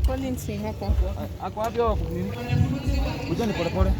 Collins ni hapa. Ako wapi hao nini? Kuja ni pole pole.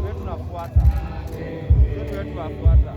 Wewe tunafuata. Wewe tunafuata.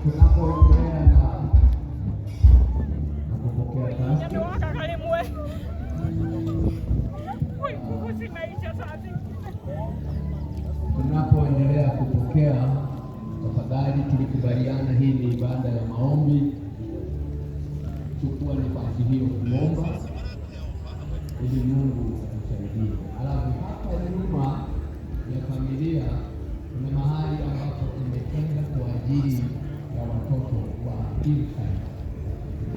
Tunapoendelea na kupokea casket, tunapoendelea kupokea, tafadhali, tulikubaliana hii ni ibada ya maombi. Chukua nafasi hiyo kuomba ili Mungu atusaidie. Alafu hapa nyuma ya familia kuna mahali ambapo imetenga kwa ajili ya watoto wa Hillside.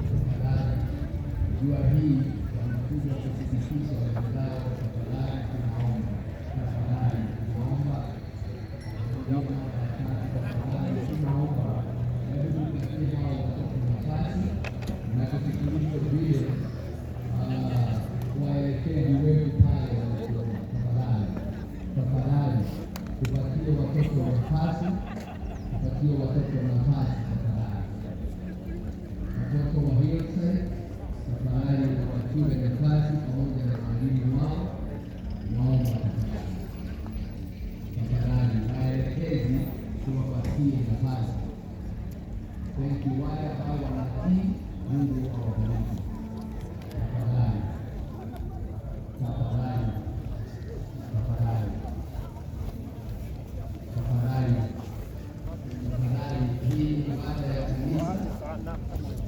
Tafadhali, jua hii wanakuja kuthibitisha wenzao. Tafadhali tunaomba, tafadhali tunaomba, wengine watatu, tafadhali tunaomba, hebu tupatie hao watoto nafasi na tusikilize vile waelekezi wetu pale wanasema. Tafadhali, tafadhali tupatie watoto nafasi, tupatie watoto nafasi tafadhali. Watoto wa Hillside tafadhali wapatiwe nafasi pamoja na walimu wao. Naomba tafadhali, tafadhali waelekezi tuwapatie nafasi. Thank you. Wale ambao ambao wanatii. Mungu awabariki. Tafadhali, tafadhali, tafadhali, tafadhali, tafadhali. Hii ni ibada ya kanisa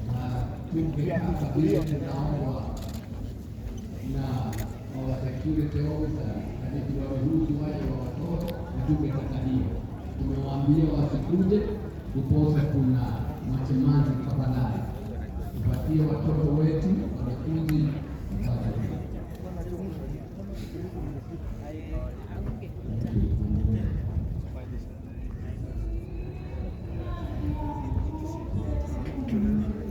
na tungetaka vile tunaomba na our security officer hadi waruhusu waje wa watoto, na tungetaka hiyo. Tumewaambia wasikuje, ndiposa kuna machemazi. Tafadhali tupatie watoto wetu wanafunzi nafasi hii. Thank you.